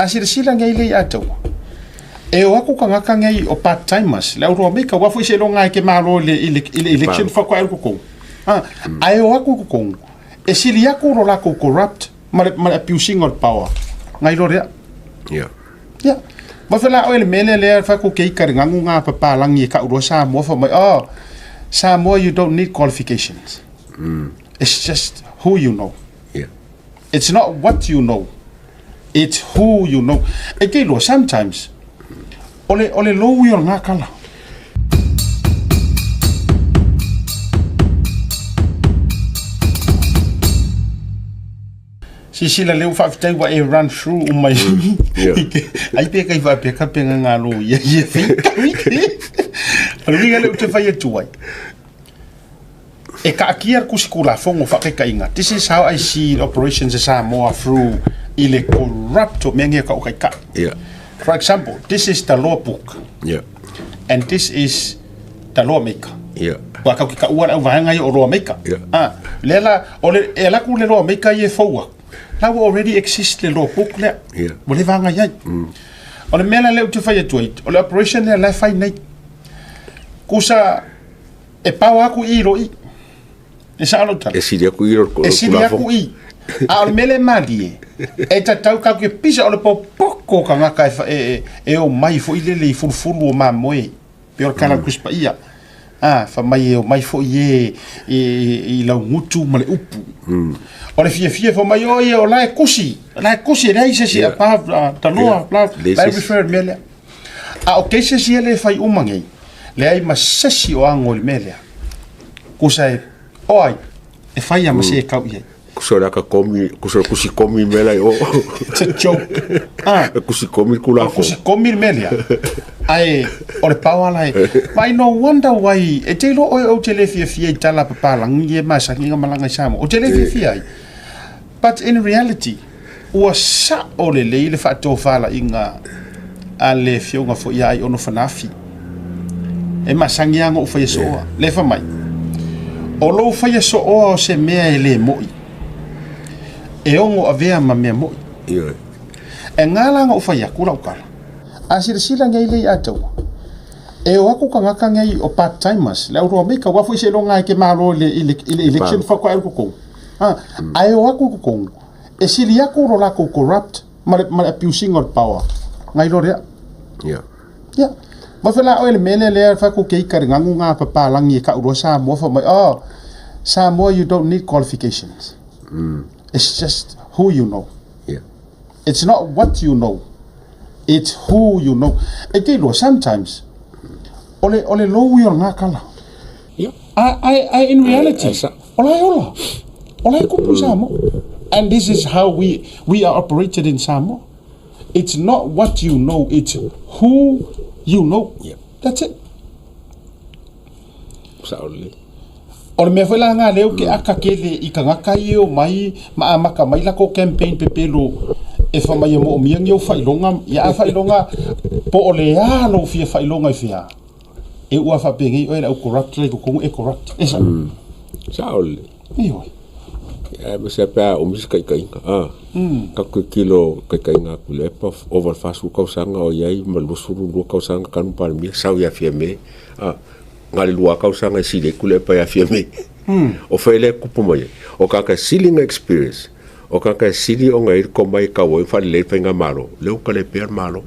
A silasila nei le ia taua. E o aku tagata nei o part timers, le au roa meika, ua foi seiloga e ke malo i le, i le, i le election faatoa e alu totonu. Ah, ae o atu i totonu, e sili atu lo latou corrupt ma le, ma le abusing o le power, nai lo lea. Yeah. Ia. Ma fe la oe le mea lea lea fai ku ke ika le ngagu ngā papalangi e ka'u Samoa fa mai, oh, Samoa you don't need qualifications. It's just who you know. Yeah. It's not what you know. It's who you know. E te iloa, sometimes, o le, o le lou ia o lena tala. Silasila lea ua faafetai ua e run through uma i Yeah. ai pe kai faapea ka penga ngā lō ia ia whitau i te. O le uiga lea ou te whai atu ai. E kaakia le kusi kulafono faakaitaiga. This is how I see the operations in Samoa through i le corrupt o mea nei o kai. Yeah. For example, this is the law book Yeah. and this is the lawmaker. Yeah. Ua kau ki ka ua lau vaega ia o lawmaker. Yeah. Ah, lea la, o le, e laku le lawmaker ia e foua. La ua already exist le law book lea. Yeah. Ua le vaega iai. O le mea la lea ou te fai atu ai, o le operation lea la e fai nei. Kusa, E pao aku i ro i. E sao lou tala. E sili aku i ro E sili aku i. A o le mea lea e malie, e tatau kau ke pisa o le popoko o kangaka e, e, e, e o mai foi lele i fulufulu o mamoe. Pe o le kala mm. kuspa ia. Ah, fa mai e o mai foi e, e, i lau ngutu ma le upu. Mm. O le fia fia fa mai o ia o la e kusi. La e kusi e leai se si yeah. above uh, taloa, yeah. bla, la e refer mea lea. A o cases ia le fai uma nei, leai ma sesi o ago i le mea lea. Kusa e, o ai, e fai a ma se e kau i ai. Kusa o le aka komi, kusa o le kusi komi mea lai o. It's a joke. Ah. E kusi komi le kula O kusi komi le mea lea. Ae, o le pao ala e. But no wonder why, e te iloa oe ou te le fiafia i tala papalangi e masani nga malaga i Samoa. Ou te le fiafia ai. But in reality, ua sa'o lelei le faatofalaiga a le Afioga foi ia Aiono Fanafi. E masani lava ona ou faia sooa. Le fai mai, o lou faia sooa o se mea e le mo'i, e ono avea ma mea mo'i. E ngā la ona ou fai atu lau tala, a silasila nei le ia taua, e o atu tagata nei o part-timers, le au roa meika, ua foi seiloga e ke malo i le, i le, i le election faatoa e alu totonu. Ha, ae o atu i totonu, e sili atu lo latou corrupt ma le, ma le abusing o le power, nai lo lea. Yeah. Yeah. Ma fe la oe le mea lea lea fai ku ke ika le ngagu ngā papalangi e ka'u loa Samoa fa mai, oh, Samoa you don't need qualifications. It's just who you know. Yeah. It's not what you know. It's who you know. E te iloa, sometimes, o le, o le lou ia o le ngā kala. Yeah. I, I, I, in reality, o la e ola. O la e kupu Samoa. And this is how we, we are operated in Samoa. It's not what you know, it's who you know. Yeah. That's it. Sao lelei. O le mea foi la nga lea ou te aka kele i tagata ia e omai ma amata mai latou campaign pepelo e fai mai e moomia ni ou faailoga, ia a faailoga po o le a lou fia faailoga i fea, e ua faapenei oe le au corrupt la i totonu e corrupt. E sao? Sao lelei. Ioe. Ia aemaise lava pe a umi se taitaiga a. Tatou tilotilo taitaiga atu i le epa ova i le 40 tausaga o i ai ma le 22 tausaga talu Palemia sau ia Fiame a. Na o le 2 tausaga e sili ai Tuilaepa ia Fiame. O fai lea e tupu mai ai. O tagata e sili ona experience, o tagata e sili ona i ai le tomai e tau ai ona faalelei le faigamalo, lea ua tale pea le Malo.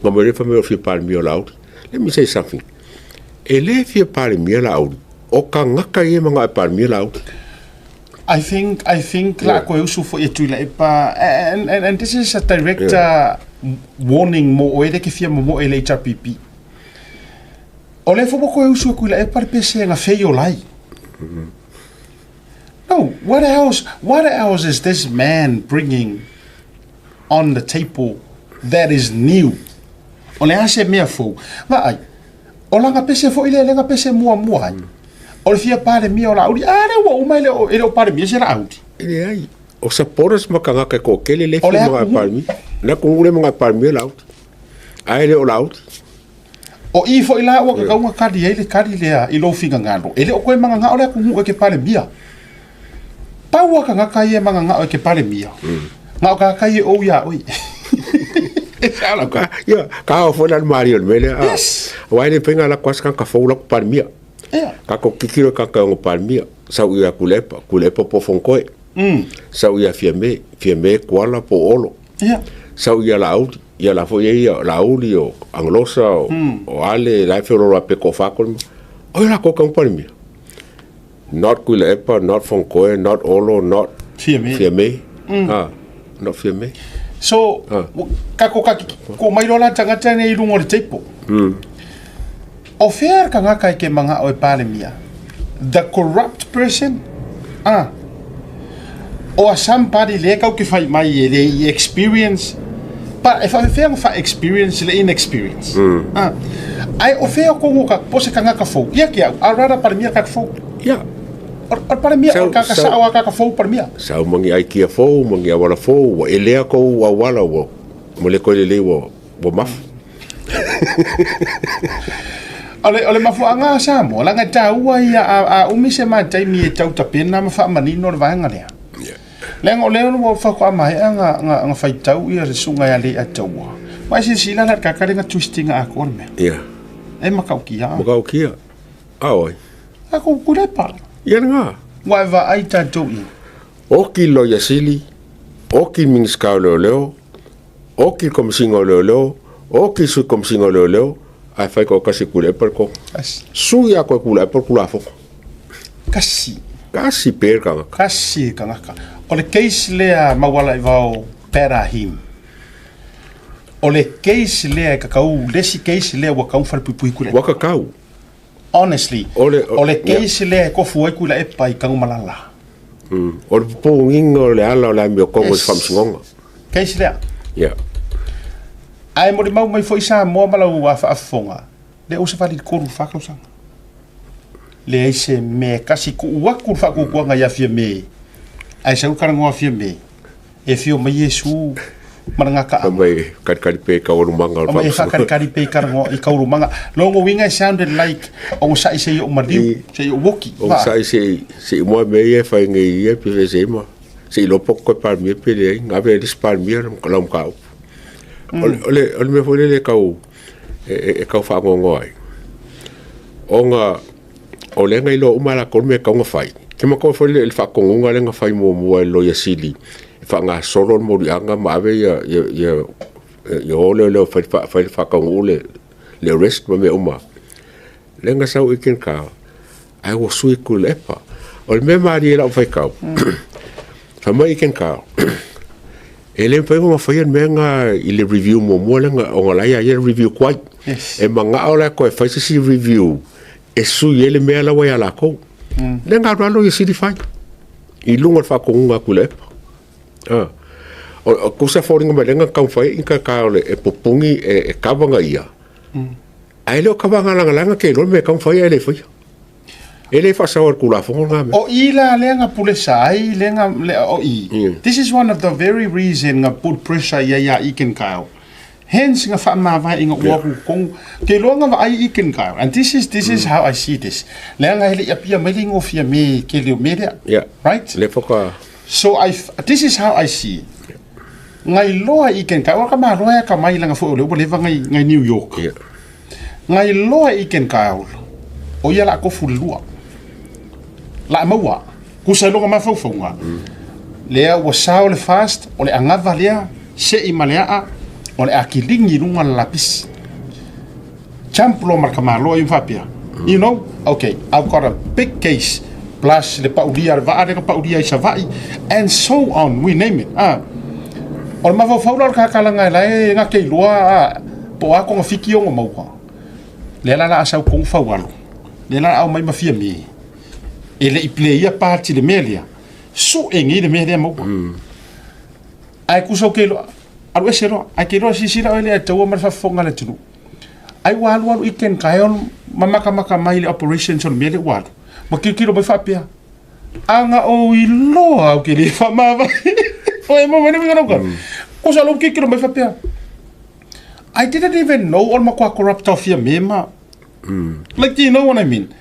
Na mai lea fai mai o le fia Palemia o Laauli. Let me say something. E le fia Palemia Laauli, o tagata ia e manao e Palemia Laauli. I think I think la koe usu foi e Tuilaepa and, and, and this is a direct warning mo oe le ke fia momoe i le HRPP. O le fo koe usu e Tuilaepa le pese nga fei o lai. No, what else, what else is this man bringing on the table that is new? O le a se mea fou. Vaai, o lana pese foi lea, lena pese muamua ai. O le fia Palemia o Laauli, a lea ua uma e le o, e le o Palemia se Laauli. E leai, o supporters ma tagata e toatele le O le fia manao e atunuu. Palemia. Le atunuu lea e manao e Palemia Laauli. Ae le o Laauli. O i foi la ua tatau ona kali ai le kali lea i lou finagalo, e le o toe managao le atunuu e ke Palemia. Pau a tagata ia e managao e ke Palemia. Na o ka kai e ou ia oi. E sa la ka. Ia, ka o foi la le mari o le mea lea. Yes. Aua e le faiga la koa se kanaka fou la ku Palemia. Ia. Ka ko kikilo ka ka ngo Palemia. Sau ia Kulepa, Kulepa po Fonkoe. Sau ia Fiame, Fiame Kuala po Olo. Ia. Sau ia Laauli, ia la foi ia Laauli o Anglosa o, o Ale la e feololo a pe ko fa ko. O ia la ko ka Palemia. Not Kuilaepa, not Fonkoe, not Olo, not Fiame. Fiame. Ah, not Fiame. So, ka ko ka ko mai loa la tagata nei i luga o le table. O fea le kangaka e ke manga'o e Palemia? The corrupt person? Ah. Or somebody lea kau ke fai mai e le i experience? Pa, e whaafefea nga wha-experience le inexperience. Ah. Ai, o fea kongo ka, po se kangaka fou. Ia ke au, a rara Palemia kaka fou. Yeah. O Palemia, o kaka Sau- sao a kaka fou Palemia. Sau mangi ai kia fou, mangi awala fou, ua elea kou auala, ua mo le koe lelei ua, ua mafu. O le, o le mafuaaga a Samoa, leaga e taua ia a, a umi se ma taimi e tau tapena ma faamanino le vaega lea. Leaga o lea ua faatoa maea nga, nga, nga faitau ia le susuga ia Leiataua. Ma e silasila la i le kaka lea na twist ina atoa le mea. Yeah. E matautia. Matautia. A oi. A ko kulepa. Ia lena. Ua e vaai tatou i. Oki Loia Sili, oki Minisita o Leoleo, oki le Komesina o Leoleo, oki le Sui Komesina o Leoleo, ae fai toatasi e Tuilaepa le tonu. Kasi. Sui lava koe Tuilaepa le Tulafono. Kasi. Kasi pe le tagata. Kasi le tagata. O le case lea Maualaivao Perahim. O le case lea e kakau, le isi case lea ua kau falepuipui Tuilaepa. Ua kakau. Honestly, O le, o le case lea e kofu ai Tuilaepa i Tanumalala. O le pupugiga o le ala o le amiotogo i le Yes. faamasinoga. Case lea. Yeah. Ae molimau mai foi Samoa ma lau faafofoga, lea ua savali i le 3 4 tausaga. Leai se mea e kasi tuu atu le faatuatuaga ia Fiame, ae sau le talanoa a Fiame, e afio mai Iesu ma le gataaga. Fai mai kalikali pea i taualumaga o le Fai mai e faamasinoga. faakalikali pea i talanoa i taualumaga. Lona uiga e sounded like onosai se i ou maliu, se i ou oki. Onosai se i se i moe mea ia e fai nei ia pe fai se i ma se i iloa poto koe Palemia pe leai, na ave e le isi Palemia lau mataupu. O le, o le, o le mea foi lele e tau, e, e, e tau faanoanoa ai, ona o lea na iloa uma e latou le mea e tatau ona fai. Ke matou foi le, le faatonuga lea na fai muamua e le Loia Sili e faagasolo le moliaga ma ave ia, ia, ia, ia o leoleo e fai, fai le faataunuu le, le arrest ma mea uma. Lea na sau i Kinka, ae ua sui Tuilaepa. O le mea malie i lau faitau, fai mai i Kinka, e le mafai ona faia le mea lena i le review muamua lea na, ona la e ia ia le review tuai. Yes. E manao la e toe fai se isi review e sui ai le mea la ua ia latou. Lea na alu lava Loia Sili fai i luga o le faatonuga a Tuilaepa. Ah. O, o tusa foliga mai lea na taumafai ai Kinka o le e pupuni e, e cover na ia. Ae le o kava lagalaga ke iloa le mea e tatau ona fai ae le faia. E le faasaoa e le Tulafono lena mea. O i la lea na pule sa ai lea na le o i. This is one of the very reason na put pressure i ai ia Ekin Kyle. Hence na faamavae ina ua alu tonu. Ke iloa na vaai Ekin Kyle and this is this is how I see this. Leaga e le i apia mai le igoa Fiame tele o mea lea. Yeah. Right? Le whaka... So I this is how I see it. Ngai loa i ken kyle, ka maloa e ka mai langa foi o le ua leva ngai ngai New York. Yeah. Ngai loa i ken kyle, o ia la kofu le lua. La maua, kusa longa mafaufauga. Lea ua sao le fast, o le agava lea, se'i ma le aa, o le a kiligi i luga o le lapisi. Jump loa ma le tamaloa ia ma faapea, you know, okay, I've got a big case, plus le paulia, le vaa lea na paulia i Savaii, and so on, we name it. Ah. O le mafaufau la o le kakalaga e lae na te iloa ah, po o a kona fiki ona maua. Lea la la a sau tonu faualo. Lea la au mai ma Fiame. E le i play ia part i le mea lea. Sue nei le mea lea maua. Ae kusa o ke iloa, alu ese loa. Ae ke iloa silasila oe lea e taua ma le faafofoga a le atunuu. Ai ua alualu i Ken Kyle ma makamaka mai le operations o le mea lea ua alu. Ma tilotilo mai faapea, Aga ou iloa au ke le faamavae. Oe mo mai le uiga lau Kusa lou tilotilo mai faapea, I didn't even know o le matua corrupt o Fiame ma. Like, do you know what I mean?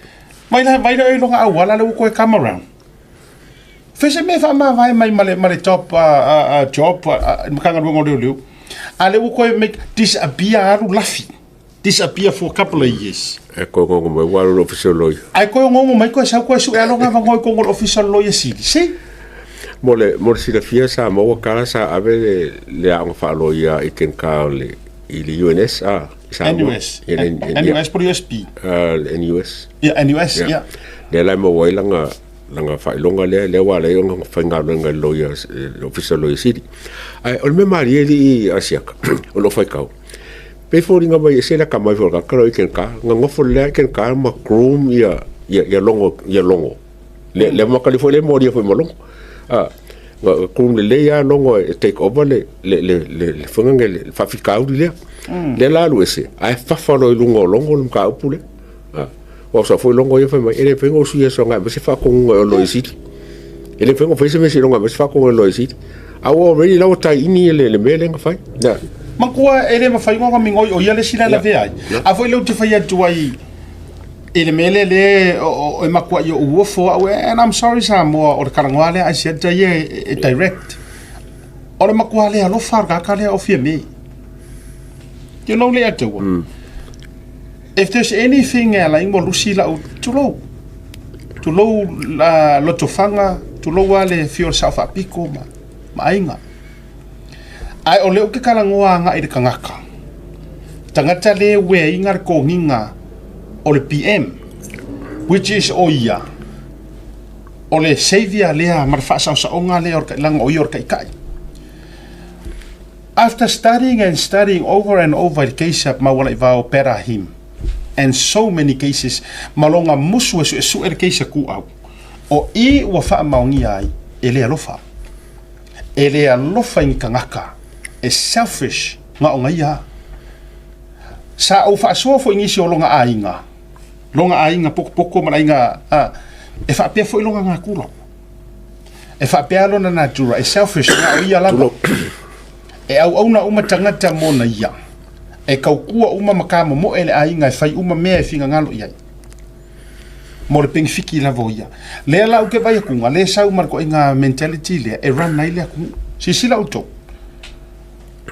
Mai la, mai la oe i loga auala lea ua toe come around. Fai se mea e faamavae mai ma le, ma le top job i le Matagaluega o Leoleo, a lea ua toe make disappear alu lafi. Disappear for a couple of years. E koe ngongo mai, ua alu i le Ofisa o Loia. Ae koe ngongo mai koe sau koe sue alo gavanoa i totonu o le Ofisa o le Loia Sili. See? Mo le, mo le silafia sa maua kala sa ave le, le aoga faaloia i Kenka o le, i le UNS, a, i Samoa. NUS. I le, NUS po o le USP? Le NUS. Yeah, NUS, yeah. Lea la e maua ai lana, lana faailoga lea, lea ua ala ai ona faigaluega i le loia, le Ofisa o le Loia Sili. Ae o le mea malie alii Asiata, o lou faitau, pei foliga mai e ese le atamai foi o le tagata lea o Ikenkar, na nofo lelei lava Ikenkar ma groom ia, ia, ia Logo, ia Logo. Le, le makali foi lea e molia foi ma Logo. A, na groom lelei lava Logo e take over le, le, le, le, le faiga le faafitauli lea. Lea la alu ese, ae fafa loa i luga o Logo le mataupu lea. A, aua sa foi Logo ia fai mai, e le mafai ona ou suia soga e aumai se faatonuga e o Loia Sili. E le mafai ona fai se mea seiloga e aumai se faatonuga e Loia Sili. A ua already la ua tie in le mea lea na fai. Na. Matua e le mafai ona migoi o ia le isi la lavea ai. A foi lea ou te fai atu ai i le mea lea lea e matuai ou ofo au, and I'm sorry Samoa, o le talanoa lea Asiata ia e direct. O le matua le alofa o le tagata lea o Fiame. You know le atua. If there's anything e ala ai mo lusi lau, tulou. Tulou la lotofaga, tulou lava le afio o le Sao Faapito ma, ma aiga. Ae o lea ou te talanoa agai i le tagata, tagata le ueaiga le toniga o le PM, which is o ia, o le saviour lea ma le faasaosaoga lea o le, leaga o ia o le taitai. After studying and studying over and over i le case a Maualaivao Berahim and so many cases ma lona musu e suesue le case a Kuau, o i ua faamaonia ai e le alofa. E le alofa i ni tagata e selfish na ona ia. Sa ou faasoa foi i nisi o lona aiga, lona aiga potopoto ma le aiga a, e faapea foi lona natura. E faapea lona natura, e selfish na o ia lava. E auauna uma tagata mona ia. E taukua uma ma kamomoe le aiga e fai uma mea e finagalo i ai. Mo le penefiti lava o ia. Lea la ou te vaai atu, lea e sau ma le ituaiga mentality lea e run ai le atunuu. Silasila outou,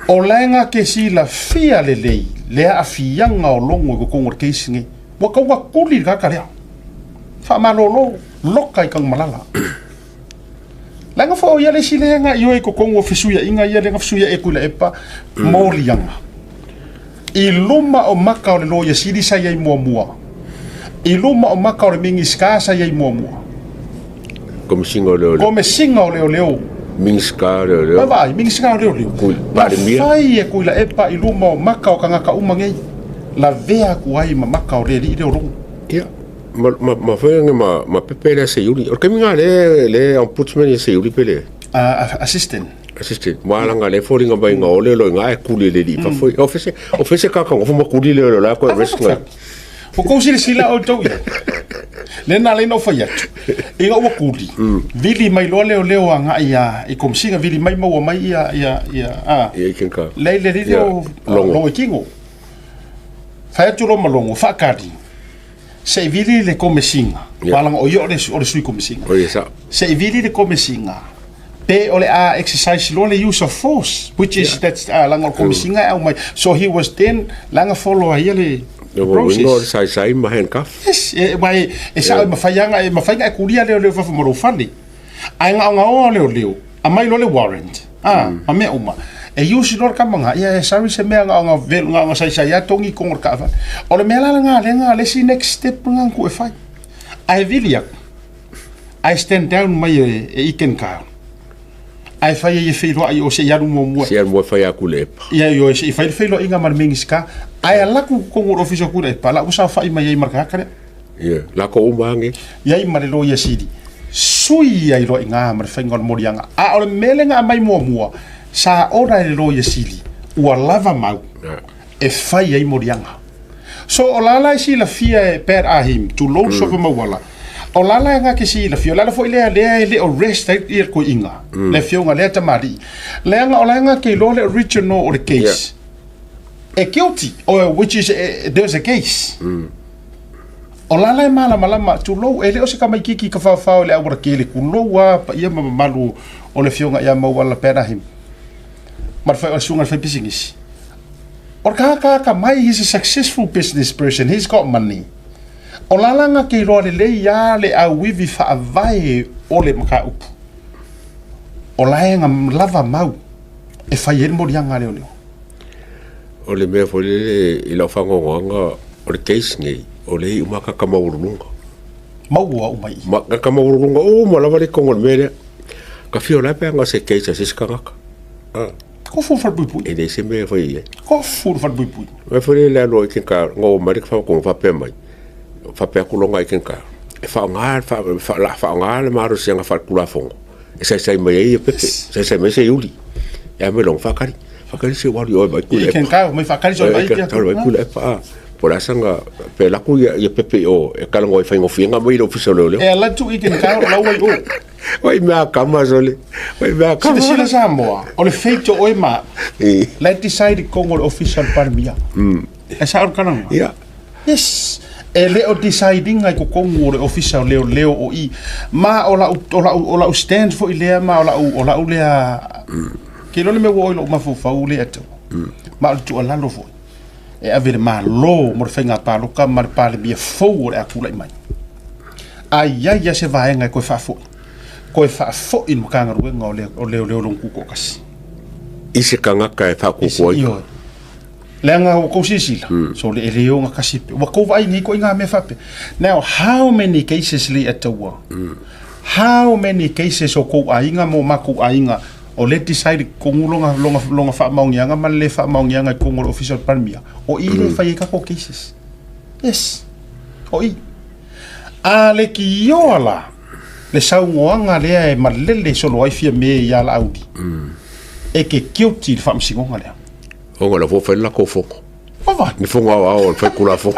o la e na te silafia lelei le aafiaga o Logo i totonu o le case lenei. Ua tau na tuli le tagata lea. Faamalolo, loka i Tanumalala. Leaga foi o ia le isi lea na ioe i totonu o fesuiaiga ia lea na fesuiai e Tuilaepa moliaga. I luma o maka o le Loia Sili sa i ai muamua. I luma o maka o le Minisita sa i ai muamua. Komesina o Leoleo. Komesina o Leoleo. Minisita o Leoleo. Vaavaai, Minisita o Leoleo. Na fai e Tuilaepa i luma o maka o tagata uma nei. Lavea atu ai ma maka o le alii lea o Logo. Ia, ma, ma, ma fai ma, ma pepe lea Seiuli. O le taimi lena lea, le ombudsman ia Seiuli pe le? Assistant. Assistant. Ma langa le foliga mai nga ole lo nga e kuli le li fafo. O fese, o fese ka ka ngofo ma kuli le lo la ko arrest nga. Ua kou silasila outou i ai. Le na lea na ou fai atu. Ina ua kuli, vili mai loa leoleo agai ia i Komesina, vili mai maua mai ia ia ia a. Ia i Kenka. Lea i le alii lea o Logo i Kingo. Fai atu loa ma Logo, faakali. Se i vili le Komesina, yeah. O ia o le sui Komesina. O ia sao. Se i vili le Komesina, pe o le a exercise loa le use of force, which is, yeah. That's, langa o le Komesina e aumai. So he was then, langa follow ai ia le process. O le saisai ma handcuff. Yes, e, e, e sao e mawhai anga, e mawhai nga e kuria leo leo fafo ma lou fale. Ae ngaongaoa o leo leo, aumai loa le warrant, a, ma mea uma. E use loa le kama nga, ia e sorry se mea ngaonga velo, ngaonga saisai a tongi kongo le kaavale. O le mea la nga lea nga le isi next step nga ku e fai. Ae vili aku, ae stand down mai e, e Iken Kyle. Ae fai ai e feiloai o se i alu muamua. Se i alu mua fai aku le epa. Ia ioe se i fai le feiloaiga ma le Minista. Ae alaku kongo le ofisa ku le epa, la ua saofai mai ai ma le tagata lea. Ia, lako uma age. Iai ma le loia sili. Sui ai loa i ngā ma le whainga o le moliaga. A o le mea lea na aumai muamua, sa ora e le loia sili, ua lava mau e fai ai moliaga. So o la la e silafia e Pat Ahim, tulou sofa mauala, o la la e ngā ke silafia, o le ala foi lea lea e le o rest ai ia le koiinga, le afioga lea tamalii. Leaga o la e ngā ke iloa le original o le case. E guilty, or which is, there's a case. O la la e malamalama, tulou, e le o se tamaitiiti i tafaofao i le aualatele, tulou lava paia ma mamalu o le Afioga ia Mauala Benahim ma le fai, o le susuga i le faipisinisi. O le tagata atamai, he's a successful business person, he's got money. O la la na te iloa lelei lava le auivi faavae o le mataupu. O la e na lava mau e fai ai le moliaga a leoleo. O le mea foi lele i lau faanoanoaga o le case nei, o lea e i uma tagata maualuluga. Maua uma i i. Ma, tagata maualuluga uma lava le tonu o le mea lea. Ka fia o la pe ana se case a se isi tagata. Ah. Kofu le falepuipui. E leai se mea e fai i ai. Kofu le falepuipui. Mea foi lele aloa i kenka, na oo mai le faaupuga faapea mai, faapea atu loga i kenka, e faaaoga, o le a faaaoga le malosiaga faale-Tulafono e saisai mai ai ia Pepe, saisai mai ai Seiuli. Ae mai loga, faatali, faatali se i ou alu i o e vaai Tuilaepa. I kenka, omai faatali se i vaai. Vaai Tuilaepa, a. Po o le a saga, pe alu atu ia Pepe i o e talanoa i faigofie ona aumai i le Ofisa o Leoleo. E alu atu i kenka o la ua i o. Oi mea kama sole. Oi mea kama. Silasila Samoa, o le fate o oe ma au, la e decide i totonu o le Ofisa o le Palemia. E sao le tala Ia. Yes. E le o decide ina i totonu o le Ofisa o Leoleo o i. Ma o lau, o lau, o lau stand foi lea ma o lau, o lau lea... Ke iloa le mea ua oo i lou mafaufau lea tau. Ma o le tuualalo foi. E ave i le Malo mo le faiga palota ma le Palemia fou o le a tulai mai. A i ai lava se vaega e toe faafoi, toe faafoi i le Matagaluega o Leoleo lona Tutoatasi. I se tagata e faapuupuu ai. Ioe. Leaga ua tou silasila, sole e le ogatasi pea. Ua tou vaai nei ituaiga mea faapea. Now, how many cases lea e taua? How many cases o tou aiga ma o matou aiga o lea e decide i totonu lona, lona, lona faamaoniaga ma le le faamaoniaga i totonu o le Ofisa o le Palemia? O i lea e fai ai tatou cases. Yes. O i. A leitioa la le saunoaga lea e malele solo ai Fiame ia Laauli, e te guilty i le faamasinoga lea. Ona o la foi ua fai le latou fono. Ova. Ni fono aoao o le faitulafono.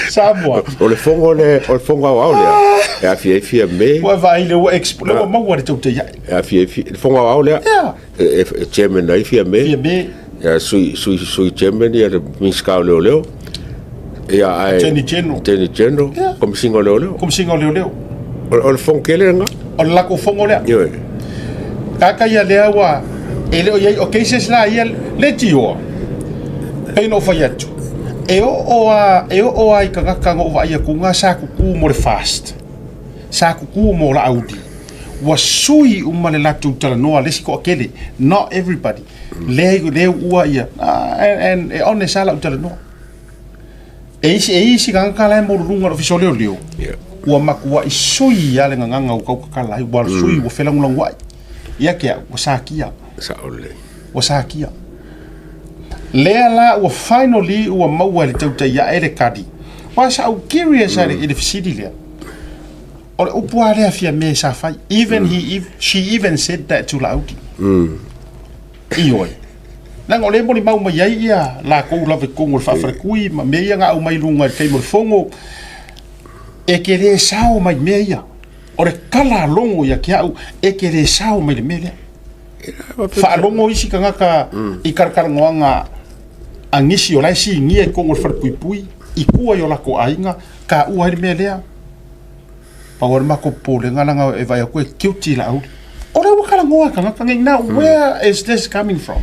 Samoa. O le fono le, o le fono aoao lea. E aafia ai Fiame. Ua vaai le ua expo, le ua maua le taute ia. E aafia ai le fono aoao lea. Yeah. E, e, e chairman ai Fiame. Fiame. Ia, sui, sui, sui chairman ia le Minisita o Leoleo. Ia, ae... Attorney General. Attorney General. Yeah. Komesina o Leoleo. Komesina o Leoleo. O le fono tele lena. O le latou fono lea. Ioe. Kaka ia lea ua e le o iai o cases la ia le tioa. Pei ona ou fai atu. E oo a e oo a i tagata na ou vaai atu na sa tutu mo le fast. Sa tutu mo Laauli. Ua sui uma le latou talanoa le isi toatele. Not everybody. Lea lea ua ia and, and e honest lava lau talanoa. E isi, e isi tagata la e maualuluga i le Ofisa o Leoleo, yeah. ua matuai sui lava le gagana ua tautatala ai, ua sui, ua felagolagoai. Ia te au, ua sakia. Sao lelei. Ua sakia. Lea la ua finally ua maua e le tautai ae le kadi. Aua sa ou curious mm. i le fesili lea. O le upu lava lea Fiame sa fai. Even mm. he, she even said that to Laauli. Mm. Ioe. Leaga o lea e molimau mai ai ia lakou lava i totonu o le faafaletui ma mea ia na aumai i luga i le taimi o le fono, e te le sao mai mea ia. O le tala a logo ia te au, e te le sao mai le mea lea. Faalogo isi tagata i talatalanoaga a nisi o la e sinia i totonu o le falepuipui i tua i o latou aiga, taua ai le mea lea. Pau lava le matou popolega leaga e vaai atu e guilty Laauli. O lea ua talanoa tagata nei, now where is this coming from?